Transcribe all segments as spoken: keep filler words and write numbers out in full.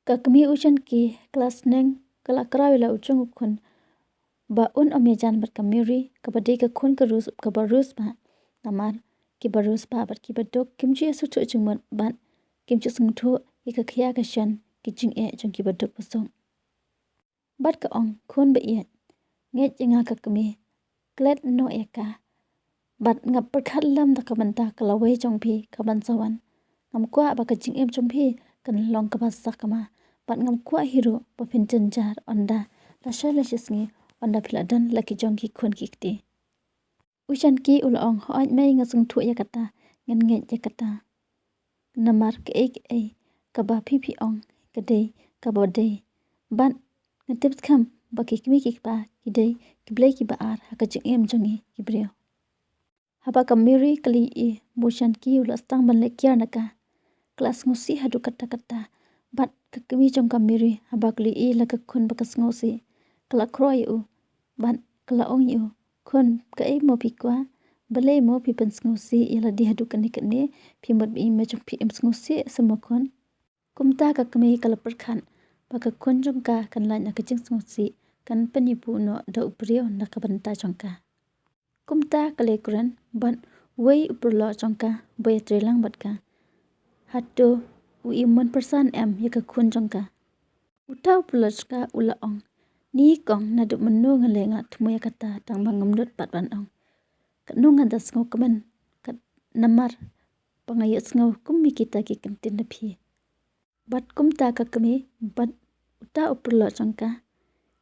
Ka kmie u Shanki ka la sneng, ka la kraw ïa la u jong u khun ba un ym ïajan bad ka Mary, kaba dei ka khun ka riewspah, kaba riewspah. Namar kiba riewspah bad kiba duk kim ju ïasngewthuh jingmut bad kim ju sngewthuh ïa ka khia ka shan, ki jingeh jong kiba duk ba suk. Bad ka ong, khun ba ïeit, ngeit ïa nga ka kmie, klet noh ïa ka. Bad nga pyrkhat lem da ka bynta ka lawei jong phi kaban sa wan. Ngam kwah ba ka jingim jong phi kan long kaba sakma. Bad ngam kwah hi ruh ba phin jynjar ynda la shai la shi sngi, ynda phi la don la ki jong ki khun ki kti. U Shanki u la ong, hooid mei, nga sngewthuh ïa kata, ngan ngeit ïa kata. Namar kaei kaei kaba phi phi ong ka dei kaba dei. Bad nga tip skhem ba ki kmie ki kpa ki dei ki blei kiba ar ha ka jingim jong ngi ki briew. Haba ka Mary ka la ïohi ba u Shanki u la sdang ban leh kiar na ka, ka la sngewsih haduh katta katta. Bad ka kmie jong ka Mary haba ka la ïohi la ka khun ba ka sngewsih, ka la khroh ïa u bad ka la ong ïa u, khun, kaei mo phi kwah? Balei mo phi pynsngewsih ïa lade haduh kane kane? Phi mut ba i mei jong phi im sngewsih se mo khun? Kumta ka kmie ka la pyrkhat ba ka khun jong ka kan lait na ka jingsngewsih, kan pynïabuh noh da u briew na ka bynta jong ka. Kumta ka la kren bad uwei u paralok jong ka ba ïatrei lang bad ka. Hato u i mon pyrsan em ïa ka khun jong ka? Uta u paralok jong ka u la ong, ni kong, naduh mynno nga leh nga la thmu ïa kata, tang ba ngam nud pat ban ong. Katno nga da sngewkmen, kat namar ba nga ïohsngew kum ïa kita ki kyntien na phi. Bad kumta ka kmie bad uta u paralok jong ka,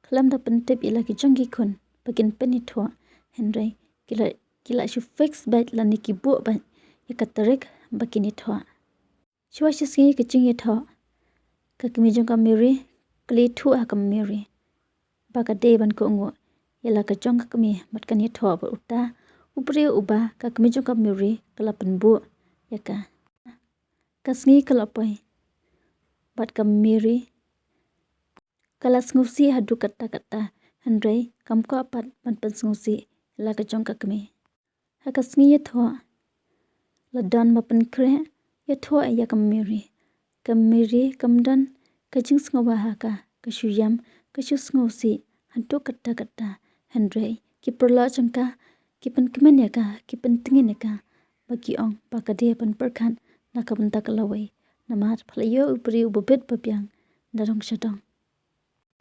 khlem da pyntip ïa la ki jong ki khun ba kin pynïathoh, hynrei ki la, ki la shu fix beit lane ki buh beit ïa ka tarik ba kin ïathoh. Shuwa shi sngi ka jingïathoh, ka kmie jong ka Mary ka la ïathuh ha ka Mary ba ka dei ban kohnguh ïa la ka jong ka kmie bad kan ïathoh bad uta u briew uba ka kmie jong ka Mary ka la pynbuh ïa ka. Ka sngi ka la poi bad ka Mary ka la sngewsih haduh katta katta, hynrei kam kwah pat ban pynsngewsih ïa la ka jong ka kmie. Ha ka sngi ïathoh, la don ba pynkhreh ïathoh ïa ka Mary. Ka Mary kam don ka jingsngewbha ha ka, ka shu ïam, ka shu sngewsih haduh katta katta, hynrei ki paralok jong ka ki pynkmen ïa ka, ki pyntngen ïa ka, ba ki ong ba ka dei ban pyrkhat na ka bynta ka lawei, namar pha la ïoh u briew uba bit ba biang na dong sha dong.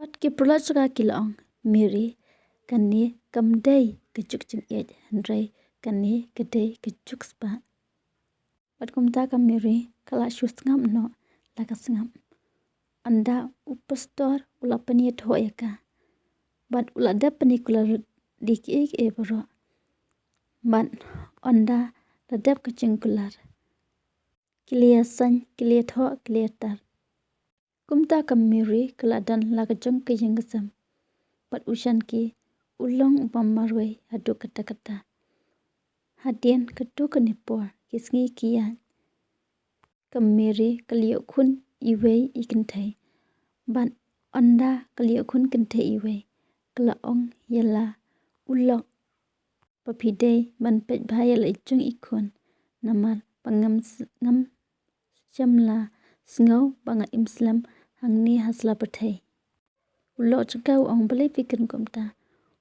Bad ki paralok jong ka ki la ong, Mary, kane kam dei ka juk jingïeit, hynrei kane ka dei ka juk spah. Bad kumta ka Mary ka la shu sngap noh la ka sngap. Ynda u pastor u la pynïathoh ïa ka, bad u la dep pynïakular da kiei kiei baroh. Bad ynda la dep ka jingkular, ki la ïaseng, ki la ïathoh, ki la ïatar. Kumta ka Mary ka la don la ka jong ka ïing ka sem. Bad u Shanki u long uba marwei haduh katta katta. Hadien katto katne por, ki sngi ki ïaid, ka Mary ka la ïoh khun iwei i kynthei. Bad ynda ka la ïoh khun kynthei iwei, ka la ong ïa la u lok ba phi dei ban peit bha ïa la i jong i khun, namar ba ngam s-, ngam shym la sngew ba nga im slem hangne ha sla pyrthei. U lok jong ka u ong, balei phi kren kumta?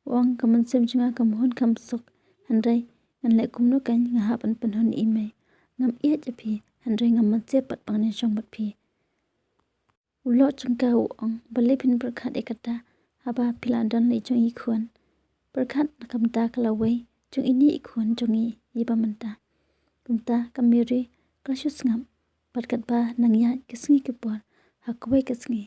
U ong, ka mynsiem jong nga kam hun kam suk, hynrei ngan leh kumno keiñ, nga hap ban pynhun ïa i mei. Ngam ïeit ïa phi, hynrei ngam mynsiem pat ba ngan ïashong bad phi. U lok jong ka u ong, balei phin pyrkhat ïa kata, haba phi la don la i jong i khun? Pyrkhat na ka bynta ka lawei jong ine i khun jong ngi iba mynta. Kumta ka Mary ka la shu sngap, bad katba nang ïaid ki sngi ki por, ha kawei ka sngi